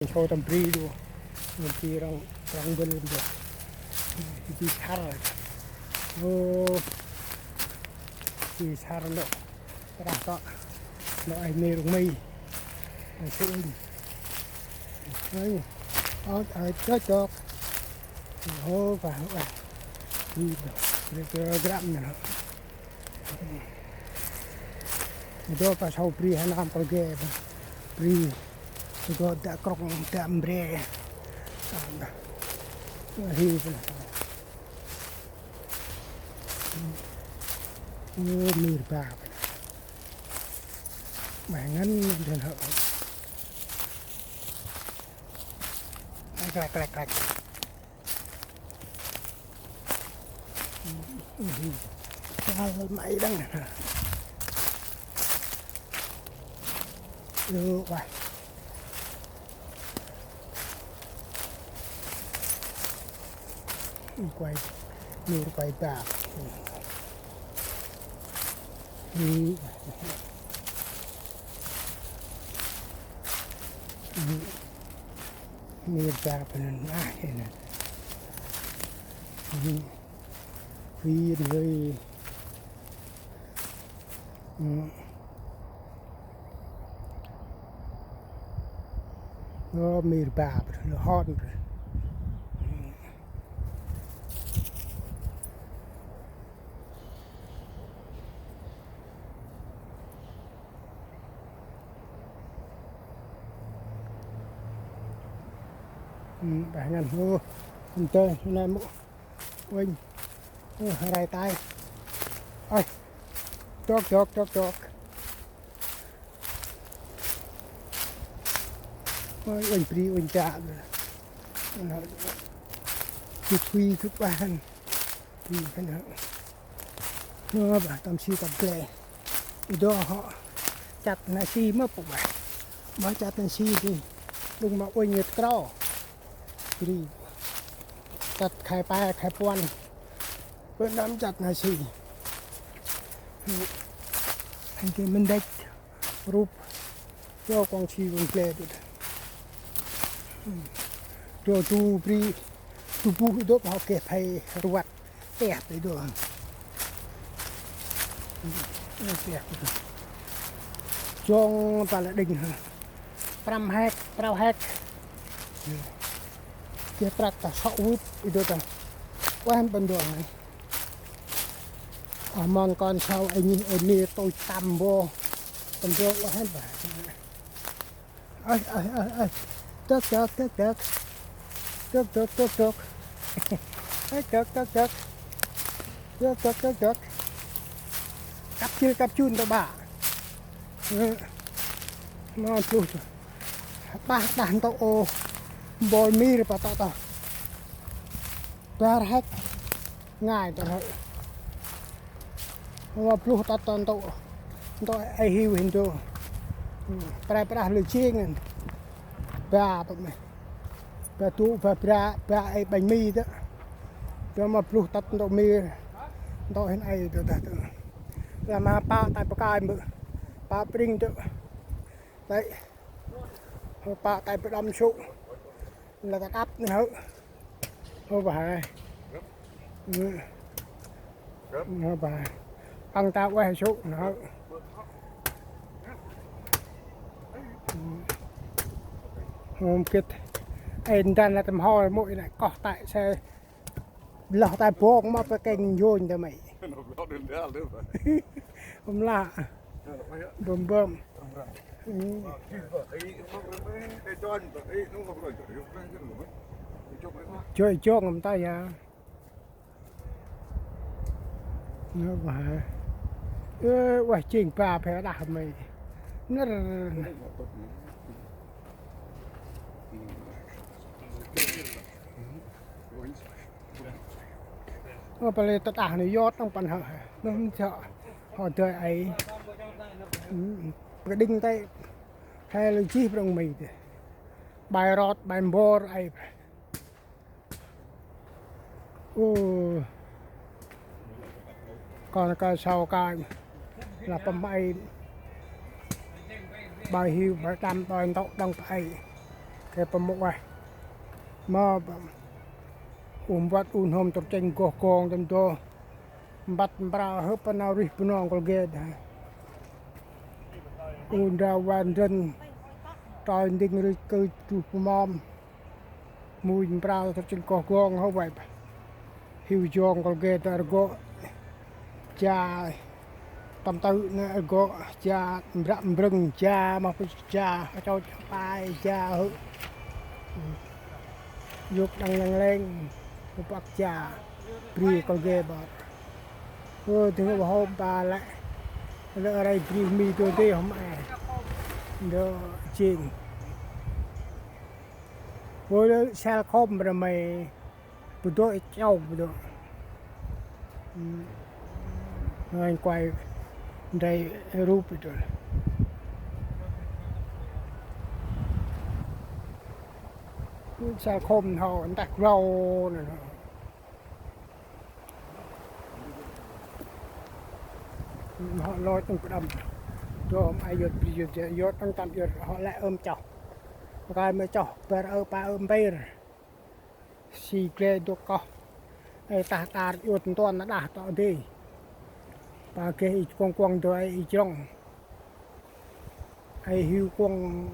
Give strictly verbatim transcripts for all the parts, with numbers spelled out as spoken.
Sâu tâm bri du. Tâm bri rŏng, rŏng bơl du. Bri sar. Ô. Bri sar lŏ. Rah tŏ. Lŏ ai nê rŏng mây. Ai sơ inh. Ai. Ơt, ai, chok, chok. Ô, pa, ô. Bri, bri, bri, gram nè. Ê dô pa sâu bri he năm kăl ge pa. Bri. Ê dô dak krŏng dak mbre. Hi pa. Ơ, mir ba pa. Mày ngăn đèn hậu. Klek, klek, klek. Chal mày đăng. Lu, uai. Quay, mir quay ba. Mir ba pa năn ah, năn. Phi ơi. Ô, mir ba, lơ hon. Ơ, bah ngăn hô. Ntơ, nai mô. Uênh. Ơ, rai tay. Ơi. Chok, chok, chok, chok. Ơi, uênh bri, uênh chă. Kut hui, kut bah hăn. Bri hăn hăn. Ơ, bah tâm si tâm ple. Ê dô hŏ. Chăt na si mơ pô bah. Bah chăt na si di. Lŭng ma uênh nhêt krô. Bri. Chăt khai pe, khai puăn. Bơ năm chăt na si. Anh kê mân đêch. Rup. Yo, kuŏng si kuŏng ple bơ. Dô du bri. Du buh dôk hŏ kê phay ruăt. Teh bri dô. Teh. Jong ta lĕ đĭng hă. Prăm hek, prao hek. Kê prăk ta sŏ wưp, i dô ta. Ueh bân dô hăn. Ah, mon kon sau ai nhi, ai nê tui tăm bô. Bân dô ueh hăn bah. Ơi, ơi, ơi, ơi. Tơk, tơk, tơk, tơk. Tơk, tơk, tơk, tơk. Ơi, tơk, tơk, tơk. Tơk, tơk, tơk, tơk. Kăp chil, kăp chun tơ ba. Ơ. Mon pluh tơ. Tah, tah ntŭk ô. Bol mir pa tơ tơ. Bar hek. Ngai tơ hơ. Hô pluh tât tơ ntŭk. Ntŭk ai hiu hên dô. Prai prah lơ jêng ngăn. Ba tơ mê. Ba tŭ, ba bra, ba ai bánh mì tơ. Tơ ma pluh tât ntŭk mir. Ntŭk hên ai tơ tơ tơ. Lăm ma pă tay pakai mơ. Pă pring tơ. Tay. Hô pă tay pơđăm sŭ. Lơ ta đăp nơ hơ. Hô bah hai. Hô bah hai. Păng ta ueh sŭ nơ hơ. Hô kĭt. Ê nđăn lơ tâm hôi mŭ i nă koh tay se. Lah tay bok ma pơ kênh yôn tơ mày. Hô mla. Bơm bơm. Ơ. Joi jong ngăm ta ya. Nơ ueh. Ơ, ueh jêng ba phe đah mê. Nơr. Ơ, pale tơdah nơ yot nŏng păn hơ. Nơh mchă. Hŏ dơi ai. Ơ, pơđĭng tay. He lơ jih prŏng mê tê. Bai rot, bai mbor ai. Ô. Kon ka sau ka. Lah pơm ai. Bai hiu, bai đăm, bai ntŭk đŏng bai. Khe pa mŭk ueh. Ma ba. U mbăt u nhôm tŭr cheng goh gong tâm dô. Mbăt mprơ hơp pa nau rih Bunong kăl gê đah. U ndra wan dơn. Troi nding rih kơ truh pơmom. Mui mprơ tŭr cheng goh gong hơ ueh. Hiu jong kăl gê đah rgŏ. Cha. Tâm tơ nê rgŏ cha mbră mbrơng cha ma pŭ cha, hơ chôch hơ pai cha hơ. Yôk đăng lăng leng, hơ păk cha, bri kăl gê băt. Hơ, dih hơ hôm ba lĕ. Lĕ rei bri mi dô dih hôm e. Dô jêng. Hơ, lĕ sel khôm ră mê. Bơ dô i chau bơ dô. Ơ, anh quay đây rup i dô. Sa khôm hŏ ntăk râu nê. Hŏ lôch tăng pơđăm. Dô hôm ai yot bri yot yot tăng tăm yot hŏ lĕ ơm chau. Kai mê chau bar ơ pa ơ mpêr. Si gle dôk koh. Ê tah tar iôt ntuan na đah tŏ dê. Pa geh i kuŏng kuŏng dô ê i jrŏng. Ê hiu kuŏng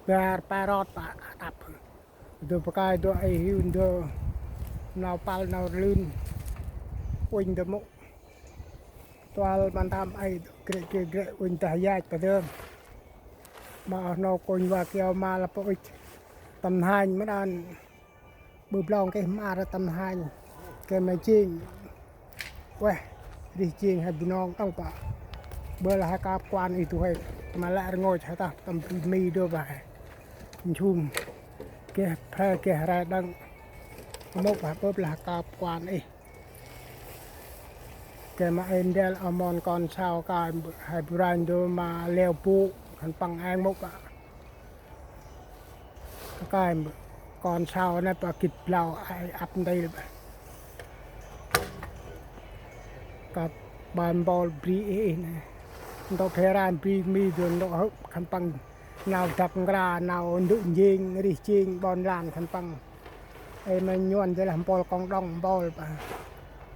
bar pa rot pa atăp. Dô pa kai dô ê hiu dô nau păl nau rlưn. Uănh dô mŭk. Tual măn tăm ê dô grê grê grê uănh dah yach pa dơm. Ma oh nô kônh wa kiao ma la pa ŭch. Tâm hanh mă đan. Bơ blong keh ma ra tâm hanh. Keh ma jêng. Ueh. Rih jêng he Bunong tăng pă. Bơ lah he kap kuan i tu he. Ma lĕ rngôch he tah tâm mi dô ba he. Nchum. Keh phre keh re đăng. Mŭk ba bơ lah he kap kuan ih. Keh ma ê ndrel a mon kon sau kai he bu ranh dô ma leo bu khân păng êng mŭk ba. Kai kon sau nê pa gĭt blau ai ăp ntil ba. Kăp bai mpôl bri ih ih nê. Ntŭk he ran bri mi dô ntŭk hơp khân păng nau dăp nkra nau ndŭk njêng rih jêng ƀon lan khân păng. Ê ma nhuăn dê lah mpôl kông đŏng mpôl ba.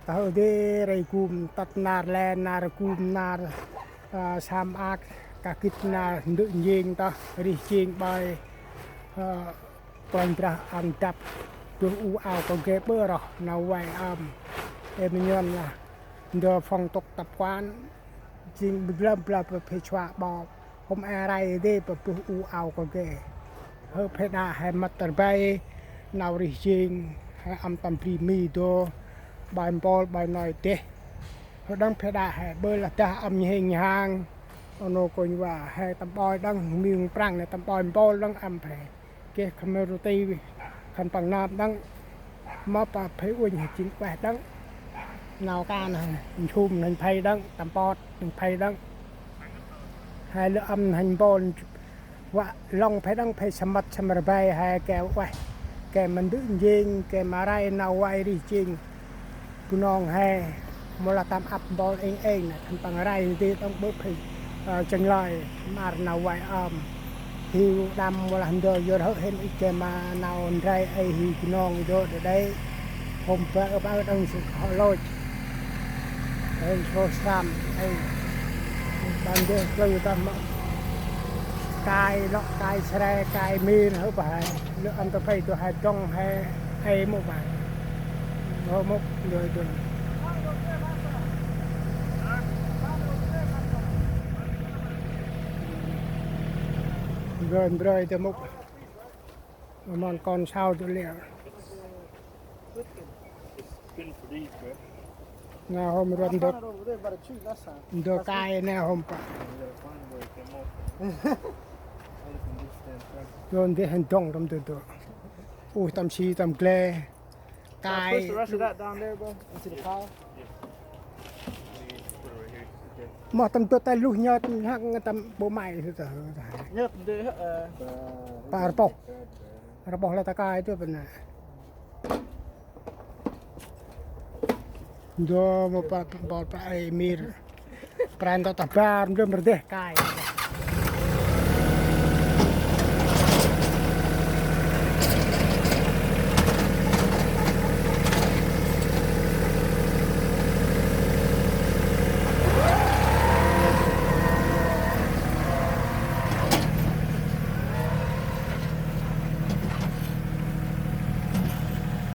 Tah ơ dê rei gum tât nar len nar gum nar, a, sam ak ka gĭt nar ndŭk njêng tah rih jêng bai, a, Kôranh Brah ăn dăp bơh u ao kơ geh bơh roh nau vay ơm. Ê ma nhuăn lah ndơ phong tục tập quán jêng blam bla bla phê chua ƀo. Hôm e rai dê pa bơh u ao kơ geh. Hơ phê đa he mât rbay nau rih jêng he ăm tâm bri mi dô. Bai mpôl bai noi deh. Hơ đăng phê đa he bơ lah dah ăm nhhêng nhhang. Ơ nô kônh wa he tâm ƀoi đăng miêng prăng nê tâm ƀoi mpôl đăng ăm phê. Geh khmer roti khân păng nơm đăng. Mâp pa phê uănh he jêng ueh đăng. Nau kan he nchum nanh phê đăng tâm pot nanh phê đăng. He lơ ăm nanh mpôl. Wa lŏng phê đăng phê samăt samar bai he keo ueh. Keo ma ndŭk njêng keo ma rai nau vay rih jêng. Bunong he mâu lah tâm ăp mpôl êng êng nê khân păng rai nti tŏng bơh phê, ơ, chăng lơi măr nau vay ơm. Hiu đăm mâu lah ndơ yor hơ̆ hên ih kê ma nau ndrai ê hiu Bunong dô đơ đê. Hôm bơ ơ bơ đăng sŭk hŏ lôch. Hên sô srăm ê. Ban dê plư tâm mă. Kai lŏk kai sre kai mir hơ̆ bơ he. Lơ ăn tơ phê dô he dŏng he ê mŭk bă. Hơ mŭk ndơ dŭn. Ndơ ndrơi tơ mŭk. Mon kon sau dô lĕ. Nga hôm răm ndơ. Ndơ kai nê hôm pă. Dô ndê hên dŏng tâm dô dô. Uh, tâm si tâm gle. Kai. Push the rest of that down there, bro, into the pile. Moh tâm dô tay luh nhơt hăng tâm bô mai. Nhơt ndê, ơ. Pa rpoh. Rpoh lah ta kai tu pơ nê. Ndô mâu pa, pa, pa ê mir. Pran ta ta bar, ndô mrơdeh kai.